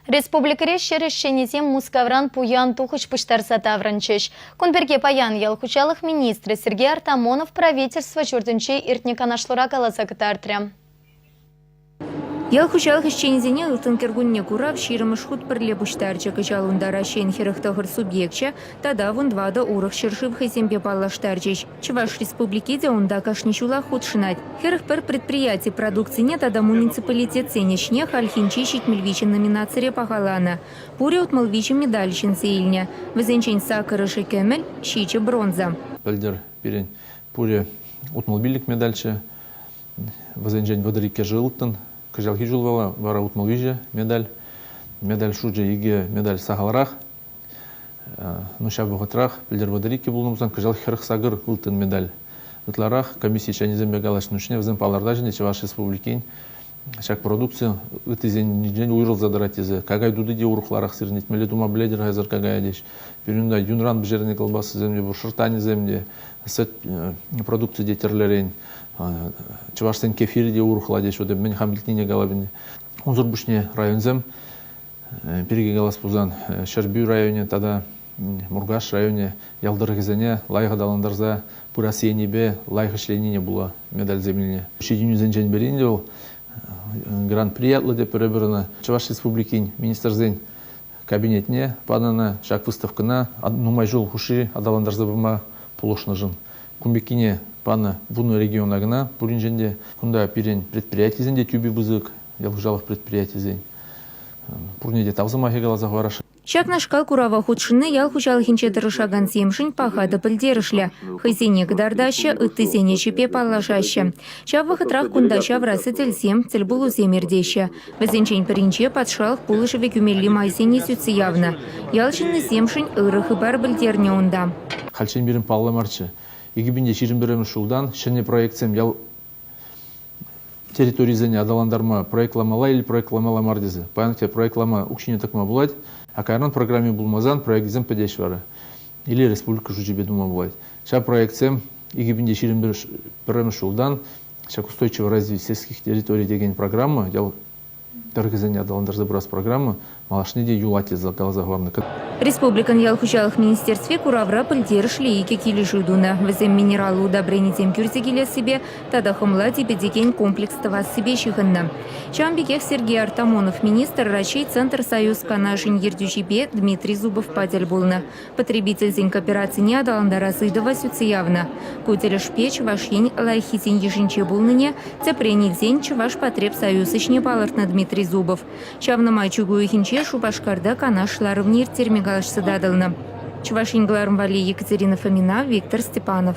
Республикӑри ҫӗр ӗҫченӗсем Мускавран пуян тухӑҫ пуҫтарса таврӑнчӗҫ. Кун пирки паян ял хуҫалӑх министрӗ Сергей Артамонов правительство ҫуртӗнче иртнӗ канашлура каласа кӑтартрӗ. Ял хуҫалӑх ӗҫченӗсене ылтӑн кӗркунне курав ҫирӗммӗш хут пӗрле пуҫтарчӗ. Кӑҫал унта Раҫҫейӗн 49 субъекчӗ тата вунтӑватӑ урӑх ҫӗршыв хӑйсемпе паллаштарчӗҫ. Чӑваш Республики те унта кашни ҫулах хутшӑнать. 41 предприяти продукцине тата муниципалитетсен ӗҫне хальхинче 73 номинацире пахаланӑ. Пурӗ 63 медаль ҫӗнсе илнӗ. Вӗсенчен саккӑрӑшӗ кӗмӗл, ҫичӗ бронза. Пӗлтӗр пирӗн пурӗ 65 медальччӗ. Вӗсенчен 32 ылтӑн. Кӑҫалхи ҫул вара 63 медаль. Медаль шучӗ икӗ медаль сахалрах. Ну, ҫав вӑхӑтрах пӗлтӗр 32 пулнӑ пулсан, кӑҫал 48 ылтӑн медаль. Ытларах комисси членӗсемпе калаҫнӑ чухне вӗсем палӑртаҫҫӗ ӗнтӗ Чӑваш Республикин ҫак продукци ыттисенчен уйрӑлса тӑрать тесе. Какай тути те урӑхларах сирӗн тума пӗлетӗр хасӑр какая теҫ. Пирӗн унта юнран пӗҫернӗ колбасӑсем те пур, шӑрттанӗсем те, сӗт продукци те тӗрлӗрен. Чӑвашсен кефирӗ те урӑхла теҫ. Вот мӗн хам илтнине калап ӗнтӗ. Унсӑр пуҫне районсем пирки калас пулсан, Ҫӗрпӳ районӗ тата Муркаш районӗ ял тӑрӑхӗсене лайӑх аталантарса пырас енӗпе лайӑх ӗҫленине пула медальсем илнӗ. Ҫитӗнӳсенчен пӗри ӗнтӗ вӑл Гран-при ятлӑ те пӗр-пӗр ӑна Чӑваш Республикин Министрсен Кабинетне панӑ ӑна ҫак выставкӑна нумай ҫул хушши аталантарса пыма пулӑшнӑшӑн. Кун пеккине панӑ вунӑ региона кӑна пуринчен те. Кунта пирӗн предприятисен те тӳпи пысӑк, ял хуҫалӑх предприятисен. Пурне те тав сӑмахӗ каласа хӑварасшӑн. Ҫакнашкал курава хутшӑнни ял хуҫалӑхӗнче тӑрӑшакансемшӗн паха та пӗлтерӗшлӗ. Хӑйсене кӑтартаҫҫӗ, ыттисен ӗҫӗпе паллашаҫҫӗ. Ҫав вӑхӑтрах кунта ҫавра сӗтелсем, тӗлпулусем иртеҫҫӗ. Вӗсенчен пӗринче патшалӑх пулӑшӑвӗ кӳмелли майсене сӳтсе явнӑ. Ял ҫыннисемшӗн ырӑ хыпар пӗлтернӗ унта. Хальччен пирӗн паллӑ марччӗ. 2021 ҫултан ҫӗнӗ проектсем ял территорисене аталантарма проектламалла или проектламалла мар тесе. Паян проектлама укҫине тӑкма пулать, а кайран программи пулмасан проектсем пӗтеҫ вара. Или республика шучӗпе тума пулать. Ҫав проектсем 2021 ҫултан ҫак устойчивое развитие сельских территорий текен программа ял тӑрӑхӗсене аталантарса пырас программа малашне те юлать тесе каласа хӑварнӑ. Республикӑн ял хуҫалӑх министерстви куравра пӗлтерӗшлӗ икӗ килӗшӳ тунӑ. Вӗсем минераллӑ удобренисем кӳрсе килессипе тата хӑмла типӗтекен комплекс тӑвассипе ҫыхӑннӑ. Ҫавӑн пекех Сергей Артамонов министр Раҫҫей Центрсоюз Канашӗн ертӳҫипе Дмитрий Зубовпа тӗл пулнӑ. Потребительсен кооперацине аталантарас ыйтӑва сӳтсе явнӑ. Ку тӗлӗшпе Чӑваш Ен лайӑххисен йышӗнче пулнине, тӗпрен илсен Чӑвашпотребсоюз ӗҫне палӑртнӑ Дмитрий Зубов. Ҫавна май чӳк уйӑхӗнче Шупашкарта Канаш ларӑвне ирттерме калаҫса татӑлнӑ. Чӑваш Ен кӑларӑм валли Екатерина Фомина, Виктор Степанов.